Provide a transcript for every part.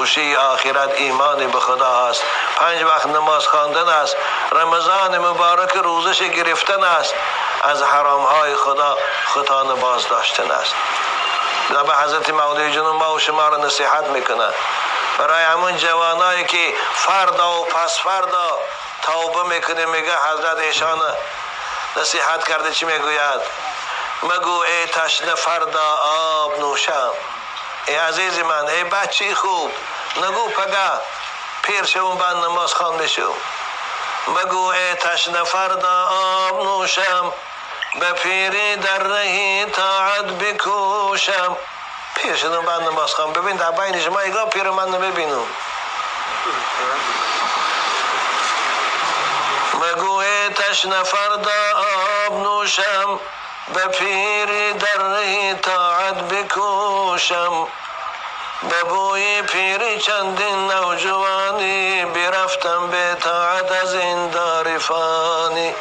توشه آخرت ایمان به خدا است، 5 وقت نماز خواندن است، رمضان مبارک روزش گرفتن است، از حرام های خدا خودتان باز داشتن است. به حضرت مولوی جنون ما و شما را نصیحت میکنه برای همون جوانایی که فردا و پس فردا توبه میکنه، میگه حضرت ایشان نصیحت کرده چی میگوید؟ مگو ای تشنه فردا آب نوشم. ای عزیز من، ای بچه خوب، نگو پگه پیر شوم بعد نماز خوان میشم. مگو ای تشنه فردا آب نوشم، به پیری در رهی طاعت بکوشم. پیر شدم بعد نماز خوان. ببین در بین شما ایگاه پیر من نبینم. مگو ای تشنه فردا آب نوشم، به پیری در رهی طاعت بکوشم. به بوی پیری چندین نوجوانی، برفتم به طاعت از این دار فانی.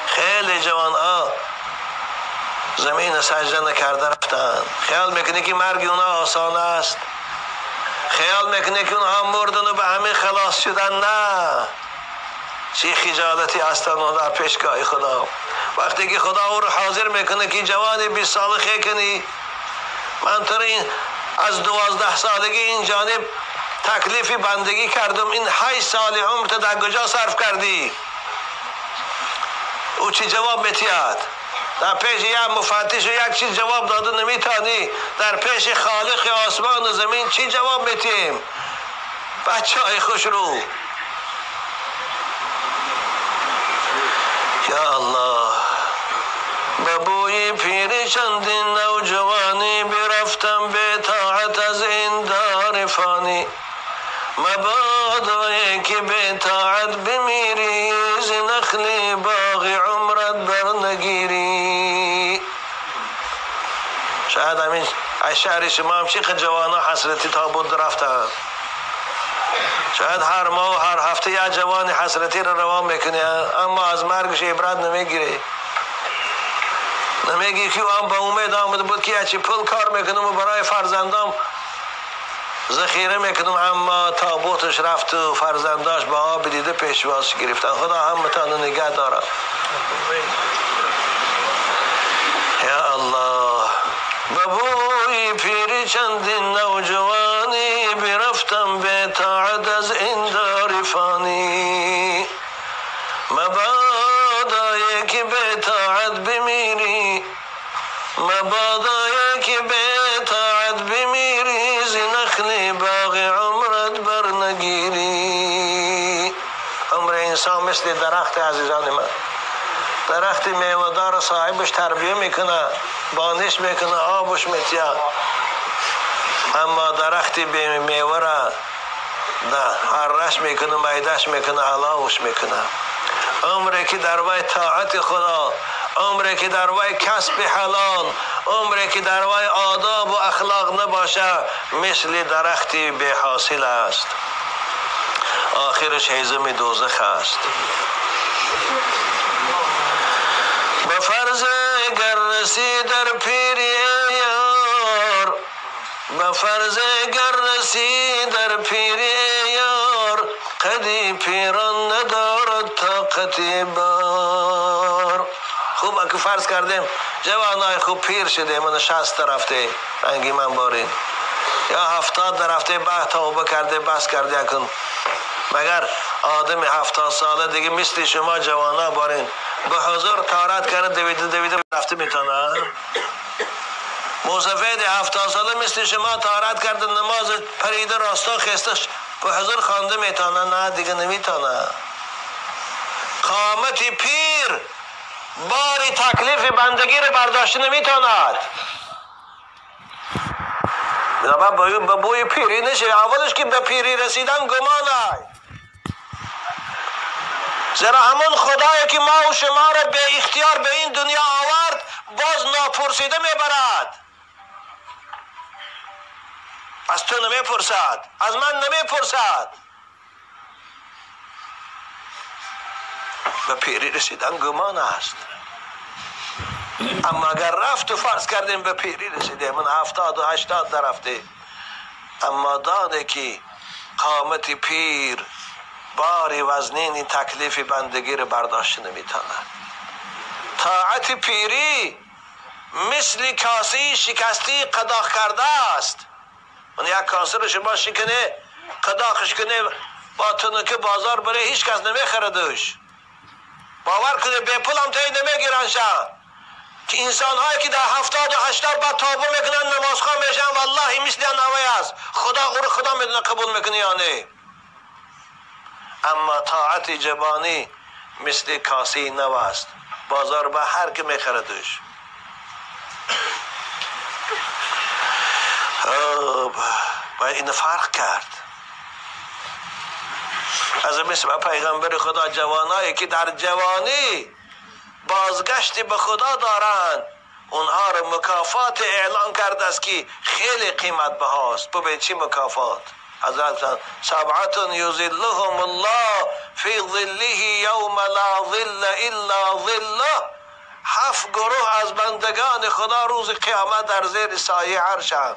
خیلی جوان ها زمین سجده نکرده رفتن. خیال میکنی که مرگ اونا آسان است؟ خیال میکنی که اونها مردن و به همه خلاص شدن؟ نه، چه خجالتی هستن در پیشگاه خدا. وقتی که خدا او رو حاضر میکنه که جوانی 20 ساله خی کنی، من تو این از 12 سالگی این جانب تکلیف بندگی کردم، این 8 سال عمر تو در کجا صرف کردی؟ او چی جواب میتید؟ در پیش یک مفتش و یک چیز جواب داده نمیتانی، در پیش خالق آسمان و زمین چی جواب میتیم؟ بچه های خوش رو. یا الله، به بوی پیری چندین نوجوانی، برفتم به طاعت از این دار فانی. مبادا که به طاعت بمیری، ز نخل باغ عمرت برنگیری. شاید همین از شهر شما هم چقدر جوانا حسرتی تابوت رفتن. شاید هر ماه و هر هفته یک جوان حسرتی را روان میکنه، اما از مرگش عبرت نمیگیره. نمیگی که او هم با امید آمده بود که چی پول کار میکنم و برای فرزندام ذخیره میکنم، اما تابوتش رفت و فرزنداش با آب دیده پیشواز گرفتن. خدا همتان نگه داره. یا الله، به بوی پیری چندین نوجوانی، برفتم به طاعت از این دار فانی. مبادا که به طاعت بمیری، مبادا که به طاعت بمیری، ز نخل باغ عمرت برنگیری. عمر انسان مثل درخت عزیزان من، درخت میوه‌دار صاحبش تربیه میکنه، بانش میکنه، آبش میتیه، اما درخت بی میوه را هرش میکنه، میدش میکنه، علاوش میکنه. عمری که در وی طاعت خدا، عمری که در وی کسب حلال، عمری که در وی آداب و اخلاق نباشه، مثل درختی بی حاصل است. آخرش هیزم دوزخ است. به فرض گر رسی در پیری یار، به فرض گر رسی در پیری یار، قدی پیران ندارد طاقت بار. خوب اگه فرض کردیم جوانای خوب پیر شده، من 60 رفته رنگی من بارین، یا 70 رفته، بعد توبه کرده بس کرده اکن. مگر آدم 70 ساله دیگه مثل شما جوانا بارین به حضور تارت کرده دویده دویده رفته میتونه؟ موسفید 70 ساله مثل شما تارت کرده نماز پریده راستا خسته به حضور خوانده میتونه؟ نه دیگه نمیتونه. قامت پیر باری تکلیف بندگی رو برداشته نمیتوند. به بوی پیری نشه. اولش که به پیری رسیدن گمان، زیرا همون خدایی که ما و شما را به اختیار به این دنیا آورد باز ناپرسیده میبرد. از تو نمیپرسد، از من نمیپرسد. به پیری رسیدن گمان است. اما اگر رفت و فرض کردیم به پیری رسیده، من 70 و 80 رفته، اما دانه که قامت پیر بار وزنین تکلیف بندگی رو برداشت نمیتونه. طاعت پیری مثل کاسه شکستی قداخ کرده است. من یک کاسه رو شما شکنه قداخش کنه با تنکه بازار بره هیچ کس نمیخردش. باور کنه به پول هم تایی نمیگیرن شا. که انسان هایی که در 70 و 80 بعد تابو میکنن نمازخوان میشن والله مثل نوی است. خدا او رو خدا میدونه قبول میکنه یا نه. اما طاعت جبانی مثل کاسه نو است. بازار به هر که میخردش. باید این فرق کرد. از مثل پیغمبر خدا جوانایی که در جوانی بازگشت به خدا دارند اونها رو مکافات اعلان کرده است که خیلی قیمت بهاست. ببین چی مکافات؟ حضرت سبعة یظلهم الله فی ظله یوم لا ظل الا ظله. 7 گروه از بندگان خدا روز قیامت در زیر سایه عرشند.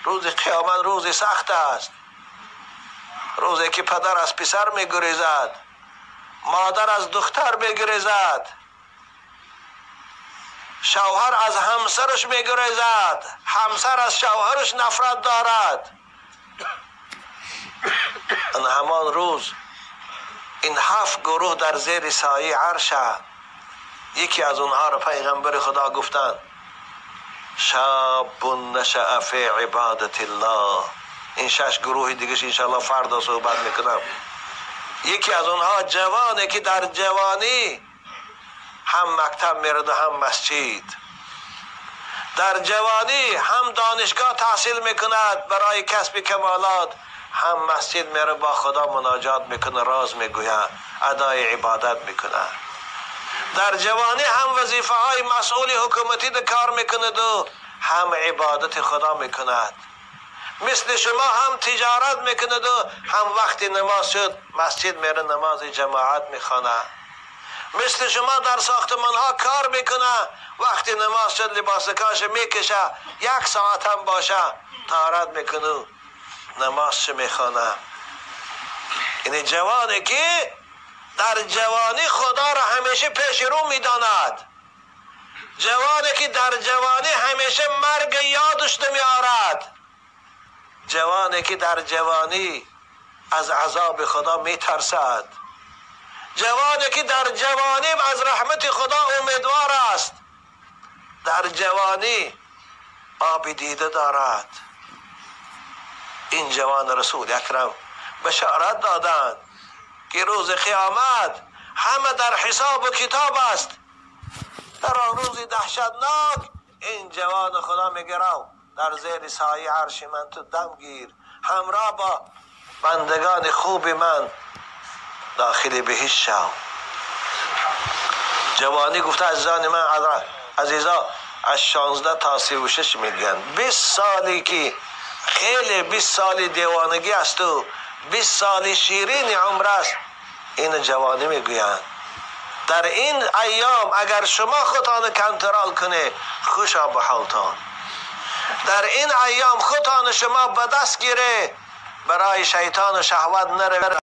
روز قیامت روز سخت است. روزی که پدر از پسر میگریزد، مادر از دختر میگریزد، شوهر از همسرش میگریزد، همسر از شوهرش نفرت دارد. این همان روز این 7 گروه در زیر سایه عرشند. یکی از اونها را پیغمبر خدا گفتند شاب نشأ فی عبادت الله. این 6 گروه دیگه انشاءالله فردا صحبت میکنم. یکی از اونها جوانه که در جوانی هم مکتب میرد و هم مسجد، در جوانی هم دانشگاه تحصیل میکند برای کسب کمالات، هم مسجد میره با خدا مناجات میکنه، راز میگوید، ادای عبادت میکنه. در جوانی هم وظیفه های مسئول حکومتی کار میکند و هم عبادت خدا میکند. مثل شما هم تجارت میکند و هم وقتی نماز شد مسجد میره نماز جماعت میخوانه. مثل شما در ساختمان ها کار میکنه، وقتی نماز شد لباس کاش میکشه، 1 ساعت هم باشه طهارت میکنه نماز میخوانه. این جوانی که در جوانی خدا را همیشه پیش رو میداند، جوانی که در جوانی همیشه مرگ یادش نمیآرد، جوانی که در جوانی از عذاب خدا میترسد، جوانی که در جوانی از رحمت خدا امیدوار است، در جوانی آب دیده دارد. این جوان رسول اکرم بشارت دادند که روز قیامت همه در حساب و کتاب است. در آن روز دهشتناک این جوان خدا میگه رو در زیر سایه عرش من تو دم گیر، همراه با بندگان خوب من داخل بهشت شو. جوانی گفته عزیزان من، عزیزا از 16 تا 36 میگن 20 سالی که خیلی 20 سالی دیوانگی است و 20 سالی شیرین عمر است، این جوانی میگویند. در این ایام اگر شما خودتان کنترل کنه خوشا به حالتان. در این ایام خودتان شما به دست گیره، برای شیطان و شهوت نره.